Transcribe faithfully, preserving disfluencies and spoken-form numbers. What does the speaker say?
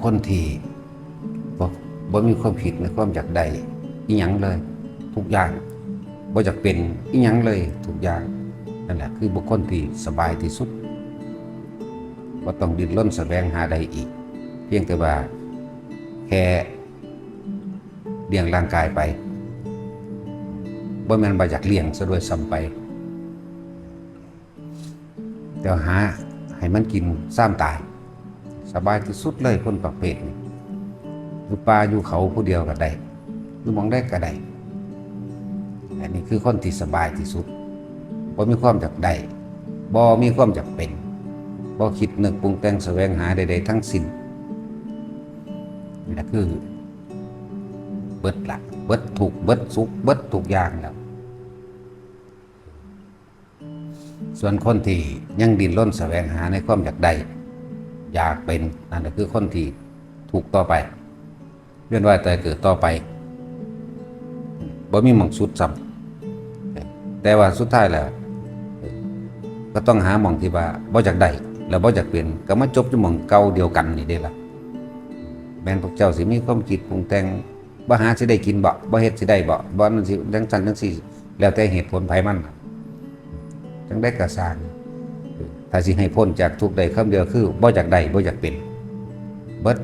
คนที่บ่บ่มีความคิดในความอยากได้อิหยังเลย ทุกอย่าง บ่อยากเป็นอิหยังเลย ทุกอย่าง นั่นแหละคือบุคคลที่สบายที่สุด บ่ต้องดิ้นรนแสวงหาได้อีก เพียงแต่ว่าแค่เลี้ยงร่างกายไป บ่แม่นว่าอยากเลี้ยงซะด้วยซ้ำไป แต่หาให้มันกินซ้ำตาย สบายที่สุดเลยคนประเภทนี้ อยู่ป่าอยู่เขาผู้เดียวก็ได้ อยู่หม่องใดก็ได้ อันนี้คือคนที่สบายที่สุด บ่มีความอยากได้ บ่มีความอยากเป็น บ่คิดนึกปรุงแต่งแสวงหาใดๆทั้งสิ้น นี่แหละคือ เบิดละ เบิดทุกข์ เบิดสุข เบิดทุกอย่างแล้ว ส่วนคนที่ยังดิ้นรนแสวงหาในความอยากได้ อยากเป็น นั่นก็คือคนที่ทุกข์ต่อไป เวียนว่ายตายเกิดต่อไป บ่มีหม่องสุดซ้ำ แต่ว่าสุดท้ายแล้ว ก็ต้องหาหม่องที่ว่าบ่อยากได้ แล้วบ่อยากเป็น ก็มาจบอยู่หม่องเก่าเดียวกันนี่เด้ล่ะ แม่นพวกเจ้าสิมีความคิดปรุงแต่ง บ่หาสิได้กินบ่ บ่เฮ็ดสิได้บ่ บ่นั่นสิจังซั่นจังซี่ แล้วแต่เหตุผลไผมัน จังใดก็ซ่าง ถ้าสิให้พ้นจากทุกข์ได้คำเดียวคือบ่อยากได้ บ่อยากเป็น เบิด